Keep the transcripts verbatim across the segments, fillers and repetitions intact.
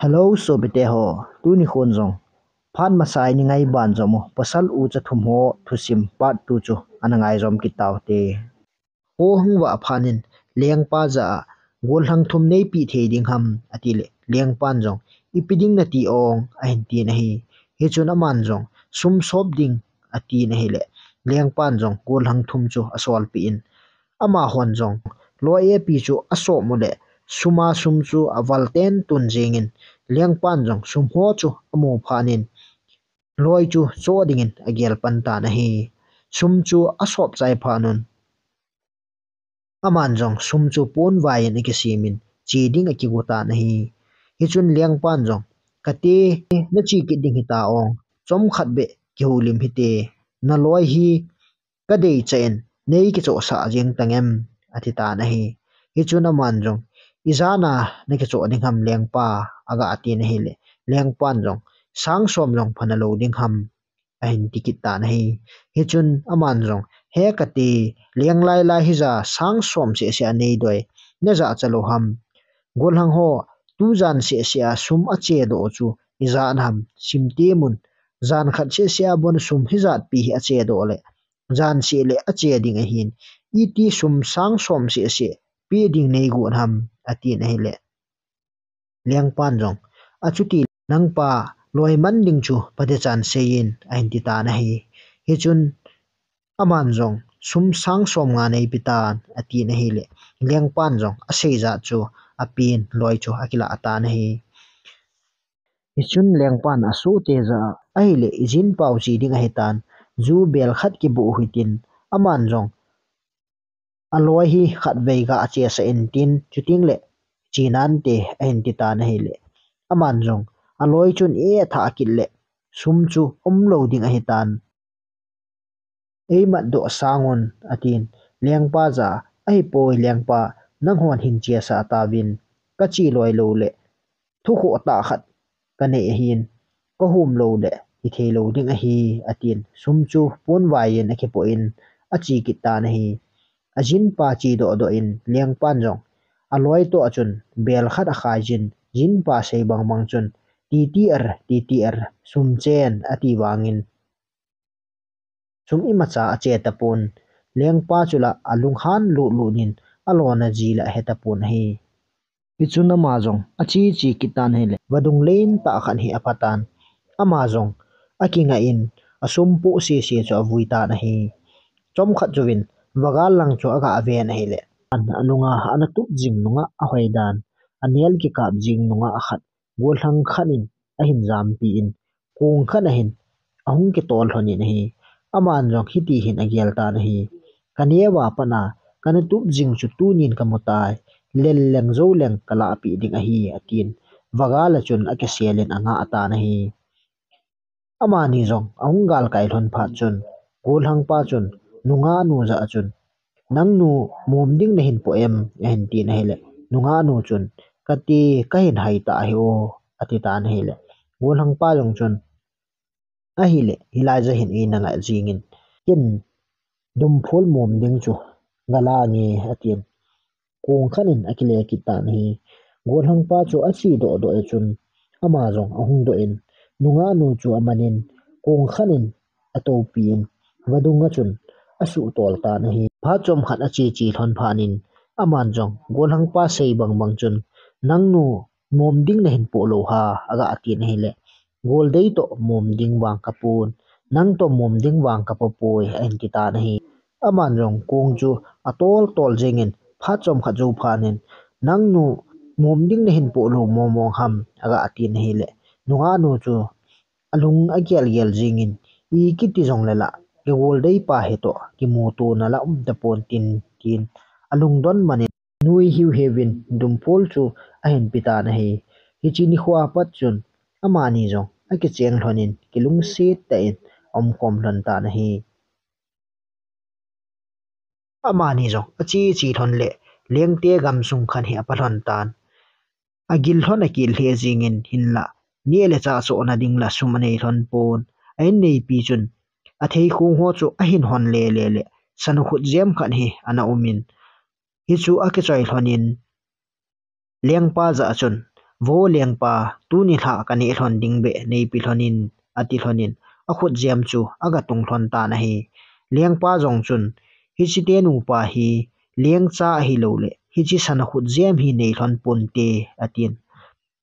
Hello, sopite ho. Tuni khon jong phat masa a i ngai ban jom u, pasal ucha thum ho thusim part two chu ana ngai jom kit tau hite. Kho hung vah phat in lengpa jah a, "Gollhang thum neipe thei ding ham?" ati le, lengpan jong, "Ipi ding nati ong?" ahin tin ahi. Hichun aman jong, "Sum sop ding," atin ahile, lengpan jong gollhang thum chu asolpeh in, amahon jong loi epi chu asop u le, sum a sum chu aval ten tun jingin, lengpan jong sum ho chu amu phat in, loi chu cho dingin agel pan tan ahi. Sum chu asop chai phat un, aman jong sum chu ponvai in akisem in, che ding akigo tan ahi. Hichun lengpan jong, "Kati, nache kit ding hita ong, chomkhat beh kihoulim hite, naloi hi kadei chah in neikichohsah jeng tang em?" ati tan ahi. Hichun aman jong, "Ijat a nakichoh ding ham lengpa?" aga tin ahile, lengpan jong, "Sang som jong phana lou ding ham?" ahin ti kit tan ahi. Hichun aman jong, "He kati, leng lai lai hija sang som seh seh a neidoi, najah cha lou ham? Gollhang ho, tujan seh seh a sum ache doh chu ijat ham, sim temun, jan khat seh seh a bon sum hijat pi hi ache doh le, jan seh le ache ding ahin, iti sum sang som seh seh pe ding neigot ham?" atin ahile, lengpan jong, "Achuti nangpa loi man ding chu phatechan seiyin," ahin ti tan ahi. Hichun aman jong, "Sum sang som nga neipe tan," atin ahile, lengpan jong aseijat chu apen, loi chu akilah tan ahi. Hichun lengpan asohte jah a, "Ahile, ijinpau che ding ahitan, ju bel khat kibuh u hitin, aman jong aloi hi khatvei ga achesah in tin, chuteng le che nante," ahin ti tan ahile, aman jong aloi chun e atha kit le, "Sum chu umlou ding ahitan, eimat doh sang un," atin. Lengpa jah a, "Ahipoi lengpa, nanghon hin chesah tauvin, kache loi lou le thukhoh tah khat kanei ahin, kahom lou le hithei lou ding ahi," atin. Sum chu ponvai in akipoh in ache kit tan ahi. Ajinpa che doh doh in lengpan jong aloi toh chun bel khat akhai jin, jinpa sei bang bang chun, "Titi er, titi er, sum chen," ati vangin, sum imacha ache tapon, lengpa chu la alunghan lut lut in alona ji la ahe tapon ahi. Hichun ama jong ache che kit tan ahile, vadung len tah khat hi apha tan. Ama jong akingah in, asum poh sese chu avui tan ahi. Chomkhat jouvin vagal lang chu aga ven ahile, an alunga ana tup jing nungah ahoi dan, anel kikap jing nungah khat, gollhang khat in ahin jampi in, kong khat ahin ahung kitol lhon in ahi. Aman jong hiti hin agel tan ahi. "Kaneo a pat a kana tup jing chu tunin kamu tai, lel leng jou leng kalahpeh ding ahi," atin. Vagal a chun akisel in angah tan ahi. Amani jong ahung galkai lhon phat chun, gollhang pa chun nungah nu jah a chun, "Nangnu mom ding nahin po em?" ahin tin ahile, nungah nu chun, "Kati, kahin hai ta ahi o," ati tan ahile, gollhang pa jong chun, "Ahile, hilai jah hin eina ngai jingin, ken dumphol mom ding chu gala nge," atin. Kong khat in akile kit tan ahi. Gollhang pa chu ache doh doh e chun, ama jong ahung doh in, nungah nu chu amanin, kong khat in atopi in, vadung a chun asuhtol tan ahi. Phat chomkhat ache che lhon phat in, aman jong gollhang pa sei bang bang chun, "Nangnu mom ding nahin po lou ham?" aga tin ahile, "Goldei toh mom ding vang kapon, nang toh mom ding vang kapo poi," ahin ti tan ahi. Aman jong kong chu atol tol jingin, phat chomkhat jou phat in, "Nangnu mom ding nahin po lou mong mong ham?" aga tin ahile, nungah nu chu alung agel gel jingin, "I kiti jong le la, ka goldei pa hitoh kimuto na la um tapon tin," tin alungdon man in, nui hiu hiuvin dumphol chu ahin pe tan ahi. Hiche nikho a pat chun amani jong akicheng lhon in, kilungset tah in aumkhom lhon tan ahi. Amani jong ache che lhon le, lengte gamsung khat hi apha lhon tan. Agil lhon akil lheh jingin, hinlah neh le chah chohna ding la sum anei lhon pon. A inneipi chun athei khong ho chu ahin hon le le le, san khut jem khat hi ana um in, hichu akichoi lhon in, lengpa jah a chun, "Vo lengpa, tuni lha kaneh lhon ding beh neipe lhonin," ati lhonin, akhut jem chu agatung lhon tan ahi. Lengpa jong chun, "Hiche tenu pa hi lengcha ahilouleh hiche sana khut jem hi nei lhon ponte," atin.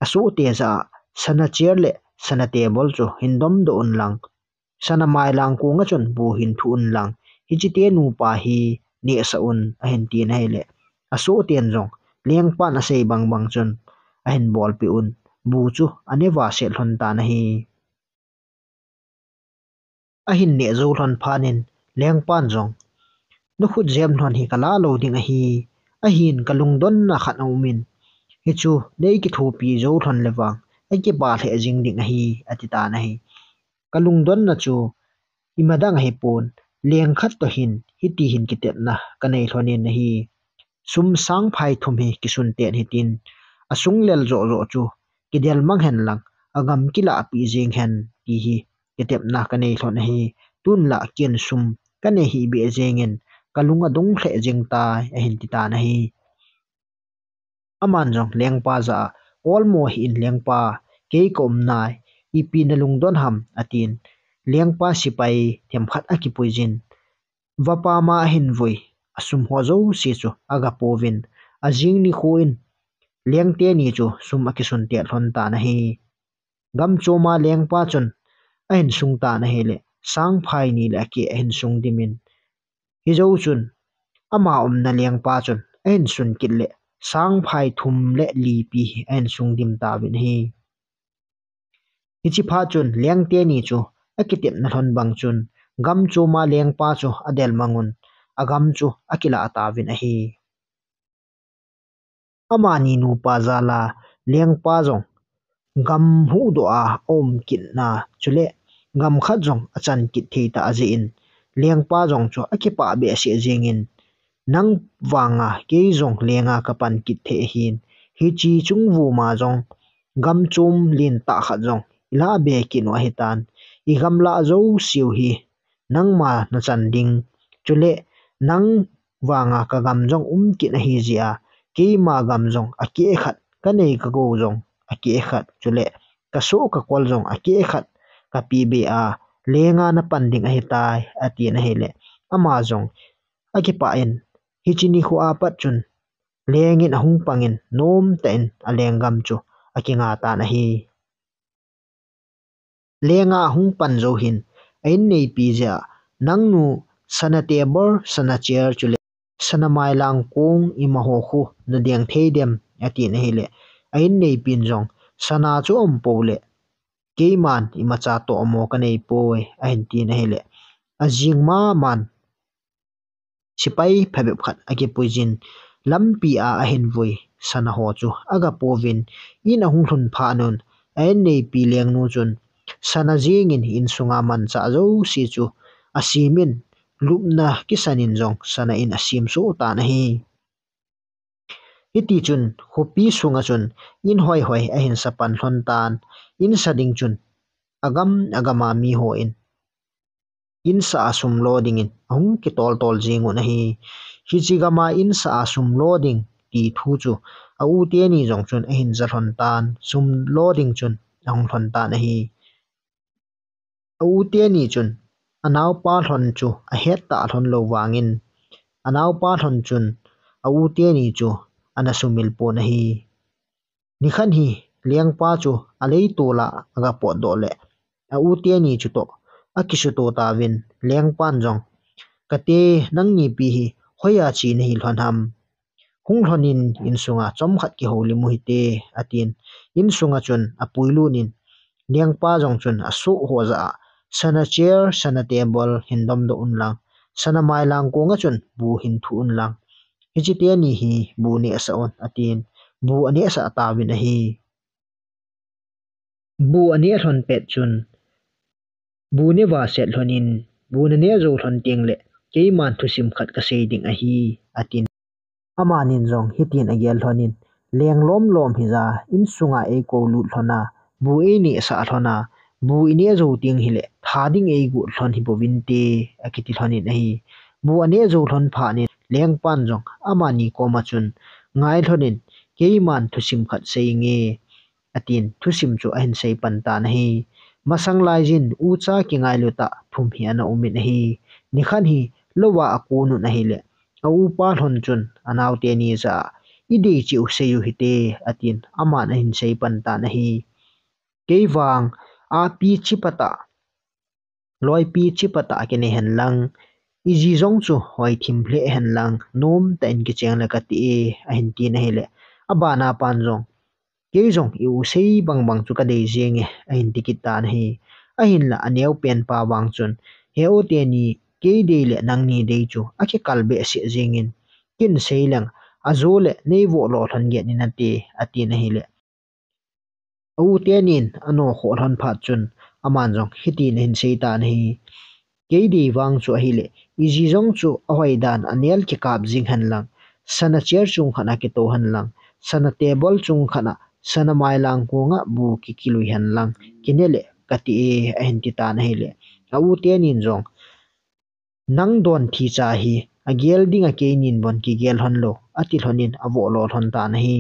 Asohte jah a, sana chair le sana table chu hin domdoh unlang, sana mailang konga chun bu hin thu unlang, hiche tenu pa hi nehsah un, ahin tin ahileh, asohten jong lengpan asei bangbang chun ahin bolpeh un, bu chu ane vaset lhon tan ahi. Ahin neh jou lhon phat in, lengpan jong, "Nakhut jem lhon hi kala lou ding ahi, ahin kalungdonna khat aumin, hichu nei kithopi jou lhon le vang, akipa lheh jing ding ahi," ati tan ahi. "Kalungdonna chu imadang ahipon, leng khat toh hin hiti hin kitepna kanei lhonin ahi. Sum sangphai thum hi kisun ten hitin, asung lel joh joh chu kidel mang hen lang, agam kilahpeh jing hen, ti hi kitepna kanei lhon ahi. Tun lah ken sum kanei hih beh jengin, kalung adong lheh jing tai," ahin ti tan ahi. Aman jong lengpa jah a, "Olmo hih in lengpa, kei kaum nai, ipi nalungdon ham?" atin. Lengpa sepai themkhat akipuijin, vapama ahin vui, asum ho jouse chu agapouvin, ajing nikho in lengteni chu sum akisun tet lhon tan ahi. Gamchoma lengpa chun ahin sung tan ahileh, sangphai ni le akeh ahin sung dimin, hijou chun ama umna lengpa chun ahin sun kit leh, sangphai thum le lipi ahin sung dim tauvin ahi. Hiche phat chun lengteni chu akitepna lhon bang chun, gamchoma lengpa chu adel mangun, agam chu akilah tauvin ahi. Amani nupa jal a lengpa jong gam huhdoh a aum kitna, chule gam khat jong achan kit thei tah ajeh in, lengpa jong chu akipah behseh jengin, "Nang vanga kei jong lenga kapan kit thei ahin, hiche chungvuma jong gamchom lentah khat jong ilah be kit u ahitan, igamlah jouseu hi nangma nachan ding, chule nang vanga kagam jong um kit ahi jeh a, keima gam jong akeh khat, kanei kagou jong akeh khat, chule kasoh kakol jong akeh khat kapeh beh a, lenga napan ding ahitai," atin ahileh, ama jong akipah in, hiche nikho a pat chun lengin ahung pangin, nomtah in alenggam chu akinga tan ahi. Lenga ahung pan jou hin, a-inneipi jeh a, "Nangnu, sana table, sana chair chule sana mailang kong imaho khu nadeng thei dem?" atin ahileh, a-inneipin jong, "Sana chu aumpou leh, keiman imacha tohmo kanei poi," ahin tin ahileh, ajing maman sepai phabep khat akipuijin, lampi a ahin vui, sana ho chu agapouvin, in ahung lhun phat un, a-inneipi lengnu chun sana jengin insunga manchah jouse chu asemin, lupna kisan in jong sana in asem soh tan ahi. Hitichun khopi sunga chun in hoihoi ahin sa pan lhon tan, in sa ding chun agam agam a mihon in sa a sum lo dingin ahung kitol tol jing un ahi. Hiche gam a in sa a sum lo ding ti thu chu a-u teni jong chun ahin ja lhon tan, sum lo ding chun ahung lhon tan ahi. A-u teni chun anaopa lhon chu ahet tah lhon lou vangin, anaopa lhon chun a-u teni chu ana sumil pon ahi. Nikhat hi lengpa chu aleitol a agapotdoh leh, a-u teni chutoh akisuto tauvin, lengpan jong, "Kate, nangnipi hi hoiya che nahi lhon ham? Hung lhonin insunga chomkhat kihoulim u hite," atin. Insunga chun apuilut in, lengpa jong chun asoh ho jah a, "Sana chair, sana table hin domdoh unlang, sana mailang konga chun bu hin thu unlang, hiche teni hi bu nehsah un," atin, bu anehsah tauvin ahi. Bu aneh lhon pet chun, "Bu neva set lhonin, bu naneh jou lhon tengleh keiman thusim khat kasei ding ahi," atin. Amanin jong hitin agel lhonin, "Leng lom lom hija, insunga eikou lut lhon a, bu einehsah lhon a, bu ineh jou teng hileh tha ding eigot lhon hibouvinte," akiti lhonin ahi. Bu aneh jou lhon phat in lengpan jong amani koma chun, "Ngai lhonin, keiman thusim khat seinge, atin thusim chu ahin sei pan tan ahi. Masang laijin ucha kingailut a thum hi ana um in ahi. Nikhat hi lou a akon un ahileh, a upa lhon chun anaote ni jah a, "Idei cheh u sei u hite," atin aman ahin sei pan tan ahi. "Kei vang api chipatah, loipi chipatah kinei hen lang, iji jong chu hoi thim lheh hen lang, nomtah in kicheng le kati e," ahin tin ahileh, abana pan jong, "Kei jong i u sei bangbang chu kadei jenge," ahin ti kit tan ahi. Ahinlah aneopen pa vang chun, "He u teni, kei dei le nangni dei chu akikal behseh jengin, kin sei leng, ajo le nei voh lo lhon ngen in ate," atin ahileh, a u tenin ano khoh lhon phat chun, aman jong hitin ahin sei tan ahi. "Kei dei vang chu ahileh, iji jong chu ahoi dan a nel kikap jing hen lang, sana chair chung khat a kito hen lang, sana table chung khat a, sana mailang kong a bu kikilui hen lang, kine le kati e," ahin ti tan ahileh, a u tenin jong, "Nang don thi cha hi, agel ding a keinin bon kigel lhon lo," ati lhonin avoh lo lhon tan ahi.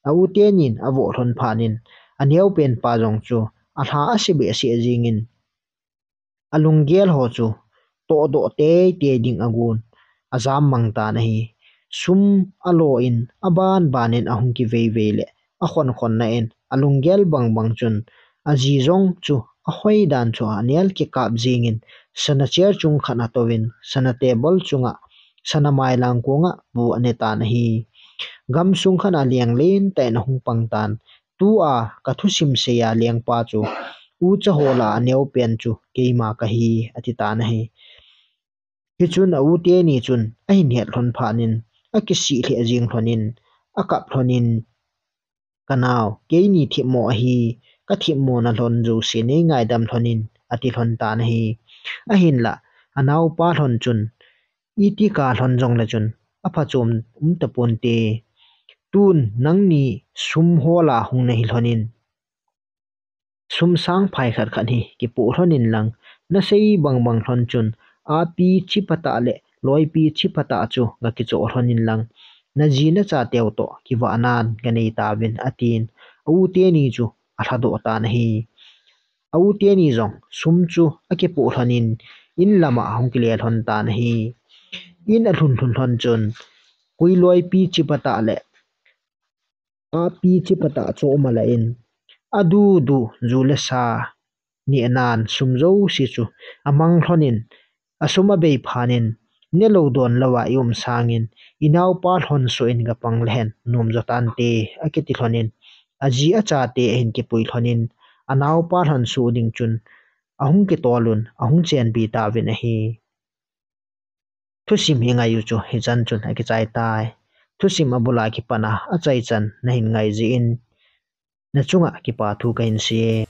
A u tenin avoh lhon phat in, aneopen pa jong chu alha ase behseh jingin, alunggel ho chu tohdoh teitei ding agon, ajam mang tan ahi. Sum alo in, aban ban in ahung kiveivei le, akhon khon na in, alunggel bangbang chun, aji jong chu ahoi dan chu anel kikap jingin, sana chair chung khat a atouvin, sana table chunga, sana mailang konga bu ane tan ahi. "Gamsung khat a leng lentah in ahung pang tan, tua kathusim sei a lengpa chu, ucha ho lah a aneopen chu keima kahi," ati tan ahi. Hichun a u teni chun ahin het lhon phat in, akisih lheh jing lhonin, akap lhonin, "Kanao, keini themmo ahi, kathemmona lhon jouse nei ngaidam lhonin," ati lhon tan ahi. Ahinlah, anaopa lhon chun, "Iti kalhon jongle chun, aphachom um taponte. Tun nangni sum hol a hung nahi lhonin, sum sang phai khat khat hi kipoh lhonin lang, nasei bangbang lhon chun, api chipatah le loipi chipatah chu gakichoh lhonin lang, naji nachateu toh kivahnan ganei tauvin," atin, a u teni chu alhadoh tan ahi. A u teni jong sum chu akipoh lhonin, in lama ahung kile lhon tan ahi. In alhun lhun lhon chun, koi loipi chipatah le api chipatah chu um alah in, adu du ju le sa nehnan sum jouse chu amang lhonin, asum abei phat in, "Nelou donlou a i um sangin, inaopa lhon soh in gapang lehen nomjo tante," akiti lhonin, aji achate ahin kipui lhonin, anaopa lhon soh ding chun ahung kitol un, ahung chenpi tauvin ahi. Thusim i ngai u chu hichan chun akichai tai. Thusim abul a kipat a achaichan nahin ngai jeh in, nachunga kipa thu kahin sei e.